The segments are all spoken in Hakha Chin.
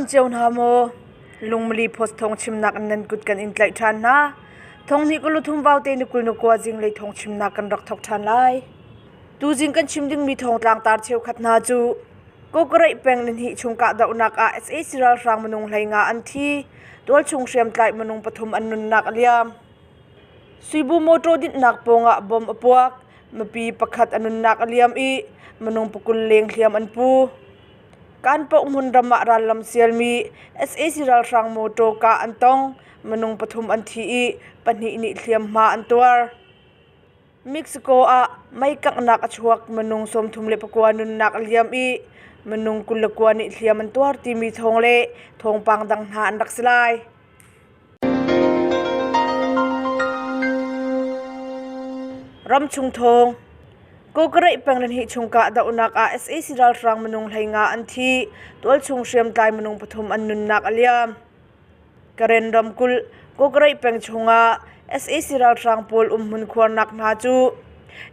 dam cio hna maw? Lungmali post thawng chimnak in nan kut kan in tlaih ṭhan hna. Thonghnih kul thum vaute ni 20 na kua zinglei thawng chimnak kan rak thawk ṭhan lai. Tuzing kan chim dingmi thawngtlang tar cheukhat hna cu Kokaraih peng nihnih chung kahdohnak ah sac ralhrang minung 15 an thi. Tualchung hriamtlai minung pathum an nunnak a liam. Suibu motor dinhnak pawngah bom a puak. Mipi pakhat a nunnak a liam i minung pakul leng hliam an pu. Kanpauk hmunram ah rallam sialmi sac ralhrang motor kah an tong. Minung pathum an thi i pahnih nih hliamhma an tuar. Mexico ah mei kanghnak a chuak. Minung 39 nunnak a liam i minung 29 nih hliam an tuar timi thawng le thawngpang dang hna an rak si lai. Ramchung thawng. Kokaraih peng le hnih chung kahdohnak ah sac ralhrang minung 15 an thi. Tualchung hriamtlai minung pathum an nunnak a liam. Karen ramkulh Kokaraih peng chungah sac ralhrang pawl umhmun khuarnak hna cu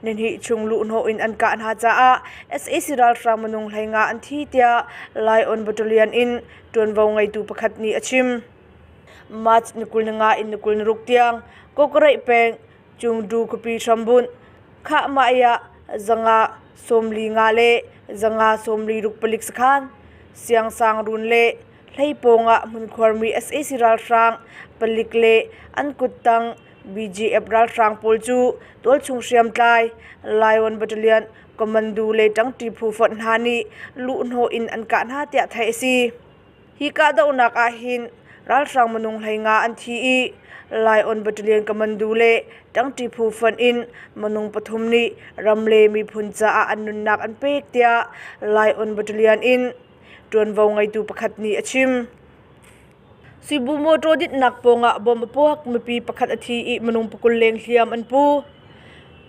nihnih chung luhhnawh in an kah hna caah sac ralhrang minung 15 an thi tiah Lion Battalion in ṭuanvo ngeitu pakhat nih a chim. March ni 25 in ni 26 tiang Kokaraih peng Cungdu khuapi hrambunh Khahmah zanga 45 le zanga 46 palik sakhan Siangsangrun le Hleipawng ah hmunkhuarmi sac ralhrang palik le an kuttang BGF ralhrang pawl cu tualchung hriamtlai Lion Battalion Commando le ṭangṭi phu fonh hna nih luhhnawh in an kah hna tiah theih a si. Hi kahdohnak ahhin ralhrang minung 15 an thi i Lion Battalion Commando le ṭangṭi phu fonh in minung pathum nih ram le miphun caah an nunnak an pek tiah Lion Battalion in ṭuanvo ngeitu pakhat nih a chim. Sibu motor dinhnak pawngah bom a puak, mipi pakhat a thi i minung pakul leng hliam an pu.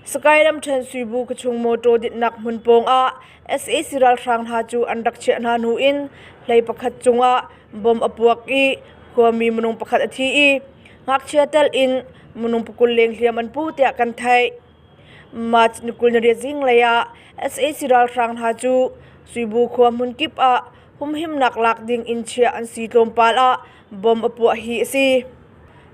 Sakae ramṭhen Suibu khuachung motor dinhnak hmun pawngah sac ralhrang hna cu an rak chiah hna hnu in hlei pakhat cungah bom a puak i khuami minung pakhat a thi i ngakchia tel in minung pakul leng hliam an pu tiah kan theih. March ni 28 zinglei ah sac ralhrang hna cu Suibu khua hmun kip ah humhimnak lak ding in chiah an si tlawmpal ah bom a puah hi a si.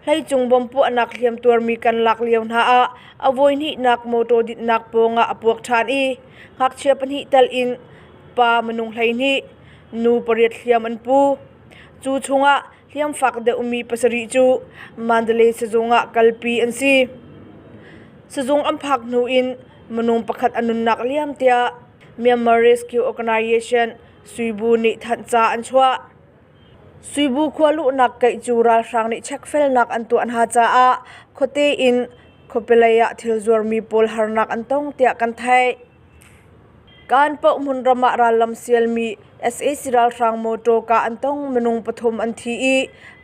Hleicung bom puahnak hliam tuarmi kan lak lio hna ah a voihnihnak motor dinhnak pawngah a puak ṭhan i ngakchia pahnih tel in pa minung 12, nu pariat hliam an pu. Cu chungah hliam fak deuhmi pasarih cu Mandalay sizung ah kalpi an si. Sizung an phak hnu in minung pakhat a nunnak liam tiah Myanmar Rescue Organization Suibu nih thanhca an chuah. Suibu khua luhnak keih cu ralhrang nih chekfelnak an tuah hna caah khuate in khuapi lei ah thil zuarmi pawl harnak an tong tiah kan theih. Kanpaoh hmunram ah rallam sialmi sac ralhrang mawṭaw kah an tong minung pathum an thi i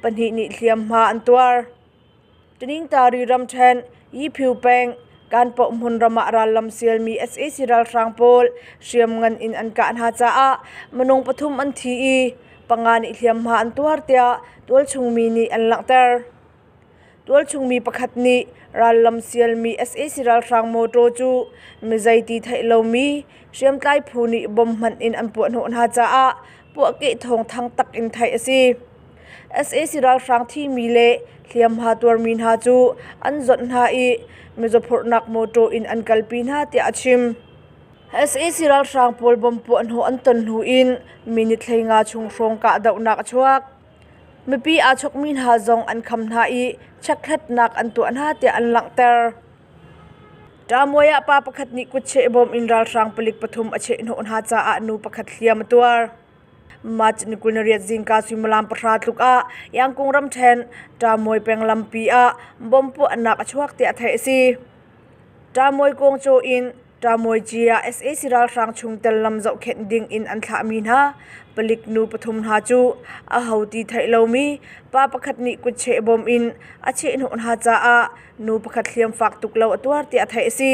pahnih nih hliamhma an tuar. Taningtari ramṭhen Yiphiu peng Kanpaoh hmunram ah rallam sialmi sac ralhrang pawl hriamngan in an kah hna caah minung pathum an thi i panga nih hliamhma an tuar tiah tualchung mi nih an langhter. Tualchung mi pakhat nih rallam sialmi sac ralhrang mawṭaw cu mizei ti theih lomi hriamtlai phu nih bom hmanh in an puahhnawh hna caah puahkeh thawng thang tak in theih a si. Sac ralhrang thimi le hliamhma tuarmi hna cu an zawnh hna i mizaw phurhnak mawṭaw in an kalpi hna tiah a chim. Sac ralhrang pawl bom puahhnawh an ton hnu in minute 15 chung hrawng kahdohnak a chuak. Mipi aa chawkmi hna zong an kham hna i chekhlatnak an tuah hna tiah an langhter. Ṭamuai ah pa pakhat nih kutcheh bawm in ralhrang palik pathum a chehhnawh hna caah nu pakhat hliam a tuar. March ni 28 zingka suimilam 10 tluk ah Yangkung ramṭhen Ṭamuai peng lampi ah bom puahnak a chuak tiah theih a si. Ṭamuai kawngcaw in Ṭamuaici ah sac ralhrang chungtel lam zohkhenh ding in an thlahmi hna palik nu pathum hna cu aho ti theih lomi pa pakhat nih kutcheh bawm in a chehhnawh hna caah nu pakhat hliam fak tuk lo a tuar tiah theih a si.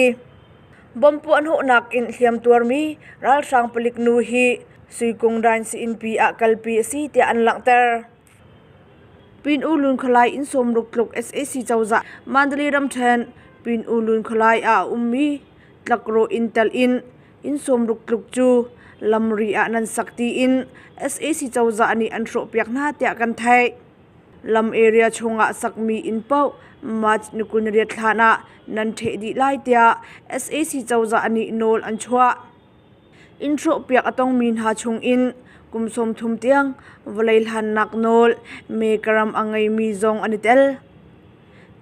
Bom puahhnawhnak in hliam tuarmi ralhrang palik nu hi Suikung Rain Sii-innpi ah kalpi a si tiah an langhter. Pin U Lun Khualai inn 60 tluk sac cozah Mandalay ramṭhen Pin U Lun Khualai ah a ummi tlakrawh inn telh in inn 60 tluk cu lamri ah nan sak tiin sac cozah nih an hrawhpiak hna tiah kan theih. Lam area chungah sakmi inn paoh March ni 28 hlan ah nan ṭheh dih lai tiah sac cozah nih nawl an chuah. Inn hrawhpiak a tongmi hna chungin kum 30 tiang vawlei hlannak nawl mekaram a ngeimi zong an i tel.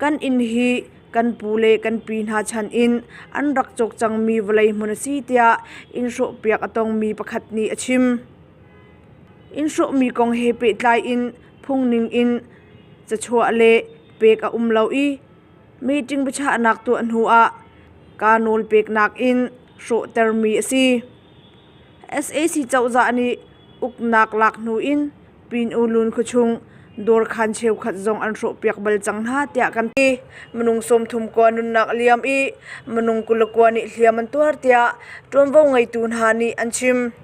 Kan inn hi kan pu le kan pi hna chan in an rak cawk cangmi vawlei hmun a si tiah inn hrawhpiak a tongmi pakhat nih a chim. Inn hrawhmi kong he pehtlai in phungning in cachuah le pek a um lo i meeting biachahnak tuah hnu ah kaa nawl peknak in hrawhtermi a si. Sac cozah nih uknak lak hnu in Pin U Lun khuachung dawrkhan cheukhat zong an hrawhpiak bal cang hna tiah kan ti. Minung 30 kua nunnak a liam i minung 29 nih hliam an tuar tiah ṭuanvo ngeitu hna nih an chim.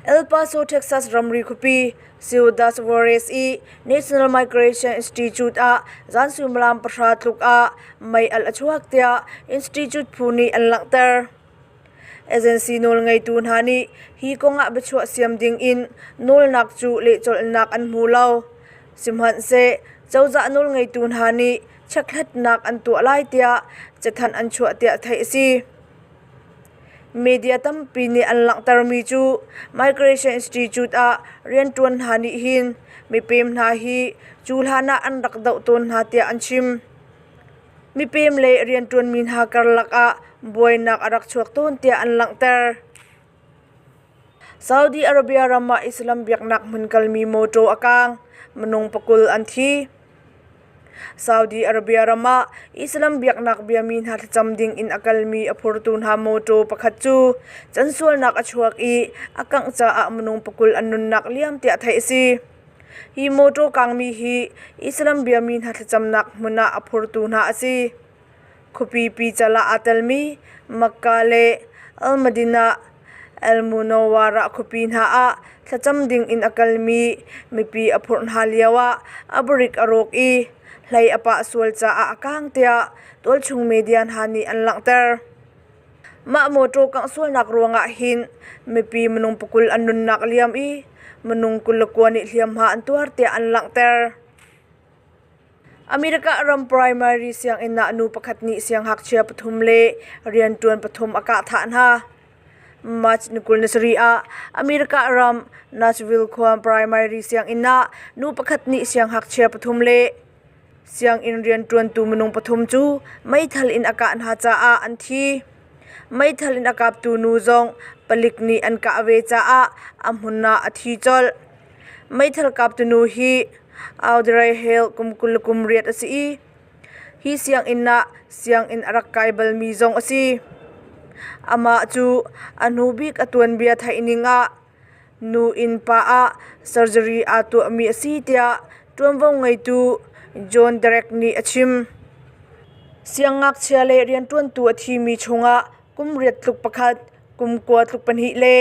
El Paso, Texas ramri khuapi Ciudad Juarez i National Migration Institute ah zan suimilam 10 tluk ah mei alh a chuak tiah institute phu nih an langhter. Agency nawlngeitu hna nih hi kongah biachuah siam dingin nawlnak cu lehcolhnak an hmu lo. Sihmanhseh, cozah nawlngeitu hna nih chekhlatnak an tuah lai tiah cathanh an chuah tiah theih a si. Media tampi nih an langhtermi cu Migration Institute ah rianṭuan hna nih hin mipem hna hi cu hlan ah an rak doh tawn hna tiah an chim. Mipem le rianṭuanmi hna karlak ah buainak a rak chuak tawn tiah an langhter. Saudi Arabia ram ah Islam biaknak hmun kalmi mawṭaw a kaang, minung 20 an thi. Saudi Arabia ram ah Islam biaknak biami hna thlacam ding in a kalmi a phurtu hna mawṭaw pakhat cu cansualnak a chuak i a kangh caah minung 20 an nunnak liam tiah theih a si. Hi mawṭaw kangmi hi Islam biami hna thlacamnak hmun ah a phurtu hna a si. Khuapi pical ah aa telmi Makkah le Al-Madinah, Al-Munawwarah khuapi hna ah thlacam dingin a kalmi mipi a phurh hna lioah a barik a rawk i hlei a pah sual caah a kang tiah tualchung media hna nih an langhter. Mah mawṭaw kangh sualnak ruangah hin mipi minung 20 an nunnak a liam i minung 29 nih hliamhma an tuar tiah an langhter. America ram primary sianginn ah nu pakhat nih sianghngakchia pathum le rianṭuan pathum a kah thah hna. March ni 27 ah America ram Nashville khua primary sianginn ah nu pakhat nih sianghngakchia pathum le Sianginn rianṭuantu minung pathum cu meithal in a kah hna caah an thi. Meithal in a kaptu nu zong palik nih an kah ve caah a hmun ah a thi colh. Meithal kaptu nu hi Audrey Hale kum 28 a si i hi sianginn ah sianginn a rak kai balmi zong a si. Amah cu a hnu bik a tuanbia theih ning ah Nu inn pa ah surgery aa tuahmi a si tiah ṭuanvo ngeitu John Derek nih a chim. Siangngakchia le rianṭuantu a thimi chungah kum riat tluk pakhat, kum kua tluk pahnih le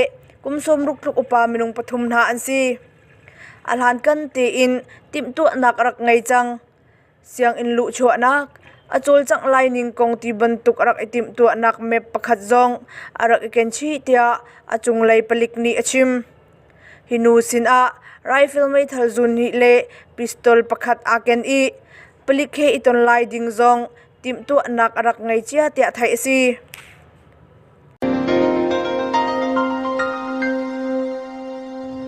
kum 60 tluk upa minung pathum hna an si. A hlankan tein timhtuahnak a rak ngei cang. Sianginn luhchuahnak, a cawlcangh lai ning kong ti bantuk a rak i timhtuahnak map pakhat zong a rak i ken chih tiah a cunglei palik nih a chim. Hi nu sinah rifle meithal zun hnih le pistol pakhat aa ken i palik he i ton lai ding zong timhtuahnak a rak ngei cia tiah theih a si.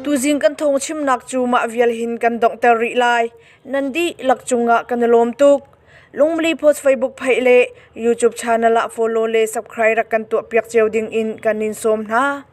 Tuzing kan thawng chimnak cu mah vial hin kan donghter rih lai. Nan dihlak cungah kan i lawm tuk. Lungmli Post Facebook page le YouTube channel ah follow le subscribe rak kan tuahpiak cio ding in kan in sawm hna.